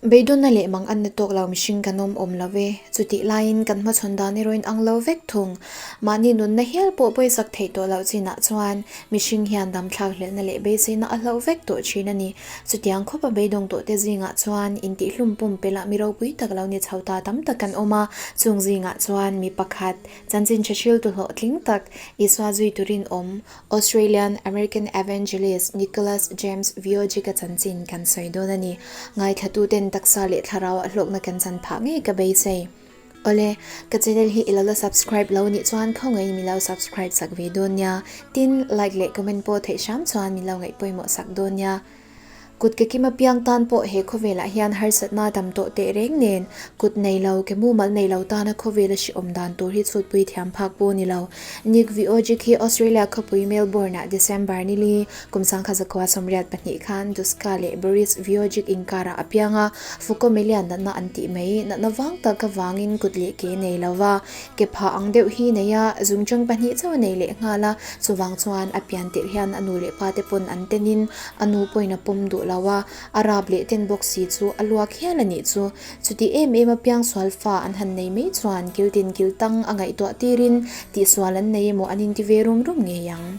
Beidawnna leh mang an na tawk lo mihring kan awm awm lo e. Chutih laiin kan hmachhawn dan erawh in ang lo vek thung. Mahni nunna hial pawh pawisak theih tawh loh chinah chuan mihring hian damthlak hlelhna leh beiseina a hloh vek tawh thin a ni. Chutiang khawpa beidawng tawhte zingah chuan intihhlum pumpelh ah mi ropui tak lo ni chho ta tam tak kan awm a, chung zingah chuan mi pakhat chanchin tha hriltu hlawhtling tak Isua zui turin awm Australian American Evangelist Nicholas James Vujicic-a chanchin kan sawi dawn a ni. Ngaithlatuten taksa leh thlarau ah hlawkna kan chan phah ngei ka beisei. Awle, ka channel hi i lo la subscribe lo nih chuan khawngaih min lo subscribe sak ve dawn nia. Tin, like leh comment pawh theih hram chuan min lo ngaih pawimawh sak dawn nia. Kut ke kim apiang tan pawh he khawvelah hian harsatna dam tawh teh reng nen, kut nei lo, ke mumal nei lo tana khawvela hrehawm dan tur hi chhutpui thiam phak pawh ni lo. Nick Vujicic hi Australia khawpui Melbourne-ah December nili, kum sangkha zakua 82 khan Duska leh Boris Vujicic inkarah a piang a, Phocomelia natna an tih mai, natna vang tak avangin kut leh ke nei lo va, ke phah ang deuh hi nei a, zungchang pahnih chauh a nei leh nghal a, chuvang chuan a pian tirh hian a nu leh pa te pawn an tenin A nu pawhin a pawm duh lo a, a rap leh ten bawk si chu a luak hial a nih chu. Chuti em em a piangsual fa an han nei mai chuan kiltin kiltang a ngaihtuah tirin tihsual an nei emaw an inti ve rum rum ngei ang.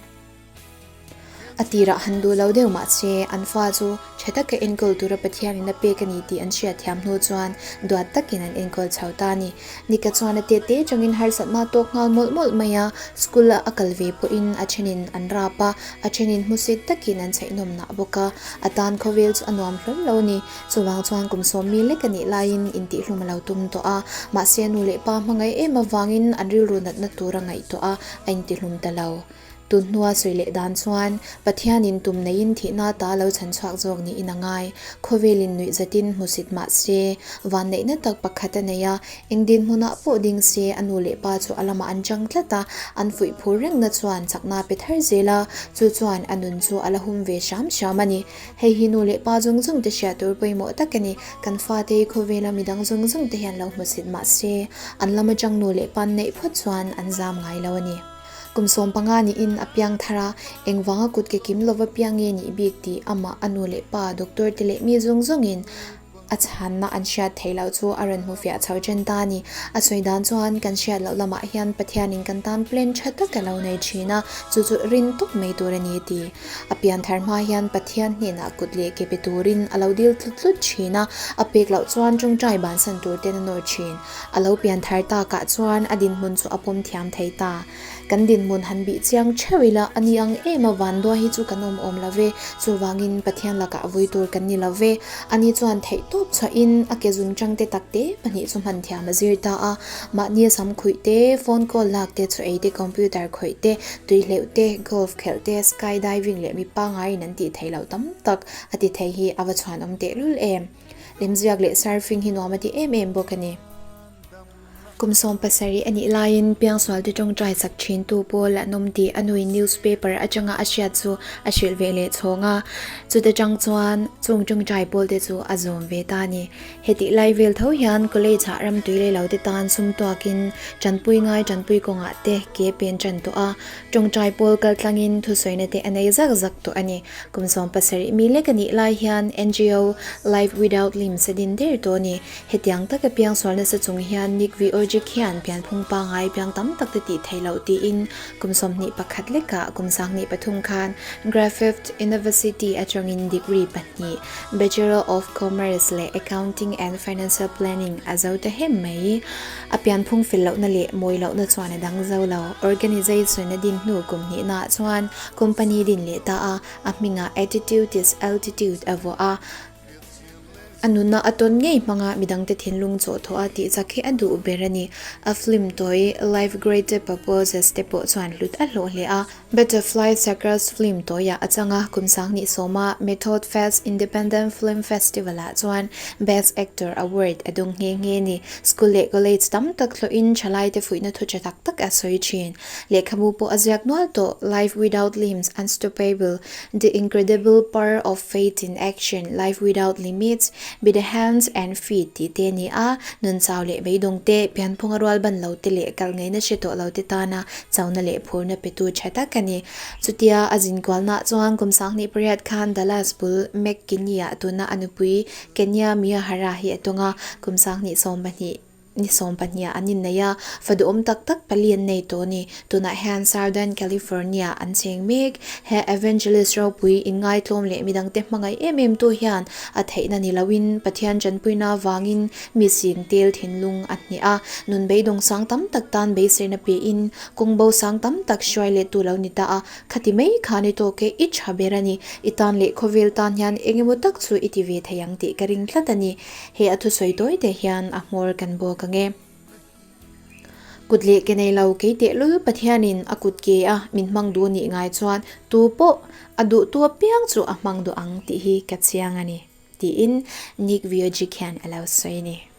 A tirah han duh lo deuh mah se an fa chu tha taka enkawl tura Pathianin a pek a ni tih an hriatthiam hnu chuan duat takin an enkawl chho ta a ni. Nika chuan a tete changin harsatna a tawk nghal mawlh mawlh mai a, school a a kal ve pawhin a thenin an rap a, a thenin hmusit takin an chheihnawm nah bawk a, a tan khawvel chu a nuam hlawl lo a ni. Chuvang chuan kum sawm mi lek a nih laiin intihhlum a lo tum tawh a, mahse a nu leh pa hmangaih em avangin an rilru natna tur a ngaihtuah a, a intihlum ta lo. Tun hnua sawi leh dan chuan, Pathianin tum neiin thihna ta lo chhan chhuak zawk niin a ngai. Khawvelin nuih zatin hmusit mah se, vanneihna tak pakhat a nei a, eng dinhmunah pawh ding se a nu leh pa chu a lamah an chang tlat a, an fuih phur rengna chuan chakna a pe thar zel a, chu chuan a nun chu a la hum ve hram hram a ni. Hei hi nu leh pa zawng zawng te hriat tur pawimawh tak a ni. Kan fate hi khawvela midang zawng zawng te hian lo hmusit mah se, an lama chang nu leh pa an neih phawt chuan an zam ngai lo a ni. Kum 15 niin a piang thar a, engvanga kut ke kim lova piang nge nih bik tih amah a nu leh pa, doctor te leh mi zawng zawngin a chhanna an hriat theih loh chu a rawn hmu fiah chho chen ta a ni. A sawi dan chuan kan hriat loh lamah hian Pathianin kan tan plan tha tak a lo nei thin a, chu chu rin tawp mai tur a ni ti. A pian thar hma hian Pathian hnenah kut leh ke pe turin a lo dil tlut tlut thin a, a pek loh chuan tawngtai bansan tur ten a nawr thin. A lo pian thar takah chuan a dinhmun chu a pawm thiam thei ta. Kan dinhmun han bih chiang theuh ila, a ni ang em a vanduai hi chu kan awm awm lo ve, chuvangin Pathian lakah vui tur kan ni lo ve. Ani chuan theih tawp chhuahin a ke zung chang te tak te pahnih chu hman thiam a zir ta a. Mahni a sam khuih te, phone call lak te, chaw ei te, computer khawih te, tui hleuh te, golf khelh te, sky diving leh mi pangaiin an tih theih loh tam tak a ti thei hi a va chhuanawm tehlul em. Lemziak leh surfing hi nuam a ti em em bawk a ni. Kum 17 a nih laiin Piangsualte tawngtai chak thintu pawl an awm tih a nuin newspaper atanga a hriat chu a hrilh ve leh chhawng a. Chuta tang chuan chung tawngtai pawlte chu a zawm ve ta a ni. Hetih lai vel tho hian college ah ramtui lei lo te tan sum tuakin tanpui ngai tanpui kawngah te ke pen tan tawh a. Tawngtai pawl kaltlangin thusawina te a nei zak zak tawh a ni. Kum 17 mi lek a nih lai hian ngo Life Without Limbs a din der tawh a ni. Hetiang taka piang sual nasa chung hian Nick Vujicic hian pianphung pangai piang tam tak te tih theih loh tiin kum 21 lekah kum 23 khan Griffith University atangin degree pahnih, Bachelor of Commerce leh Accounting and Financial Planning a zo ta hem mai. A pianphung fel lohna leh mawi lohna chuan a dang zo lo. Organization a din hnu kum hnihnaah chuan Company din leh ta a, a hmingah Attitude is Altitude a vuah a. A nunna a tawn ngei hmanga midangte thinlung chawhthawh a tih chak hi a duh ber a ni. A film tawi Life Greater Purposes te pawh chuan hlut a hlawh hle a. Butterfly Circus film tawiah a chang a, kum 20 sawma Method Fest Independent Film Festival-ah chuan Best Actor Award a dawng nghe nghe a ni. School leh college tam tak hlawhin thalaite fuihna thu tha tak tak a sawi thin. Lehkhabu pawh a ziak nual tawh, Life Without Limbs, Unstoppable, The Incredible Power of Faith in Action, Life Without Limits, Be the Hands and Feet tih te a ni a, nun chau leh beidawng te, pianphunga rual ban lo te leh kal ngaihna hre tawh lo te tana chona leh phurna petu tha tak a ni. Chutia a zinkualnaah chuan kum 18 khan Dallas bul McKinney-ah tuna a nupui Kenya Miyahara hi a tawng a, kum 22 ni sawmpahniha an innei a, fa duhawm tak tak pali an nei tawh a ni. Tunah hian Southern California an cheng mek. He evangelist ropui inngaitlawm leh midangte hmangaih em em tu hian a theihna ni loin Pathian tanpuina avangin mi sing tel thinlung a hneh a, nun beidawng sang tam tak tan beiseina pein kawng bo sang tam tak hruai leh tu lo ni ta a, khati mai khan i tawk e, i tha ber a ni. I tan leh khawvel tan hian eng emaw tak chu i ti ve thei ang tih ka ring tlat a ni. He a thusawi tawi te hian a hmawr kan bawk ang e. Kut leh ke nei lo kei tehlul Pathianin a kut ke a min hmang duh nih ngai chuan tu pawh a duh tu apiang chu a hmang duh ang tih hi ka chiang a ni, tiin Nick Vujicic hian a lo sawi a ni.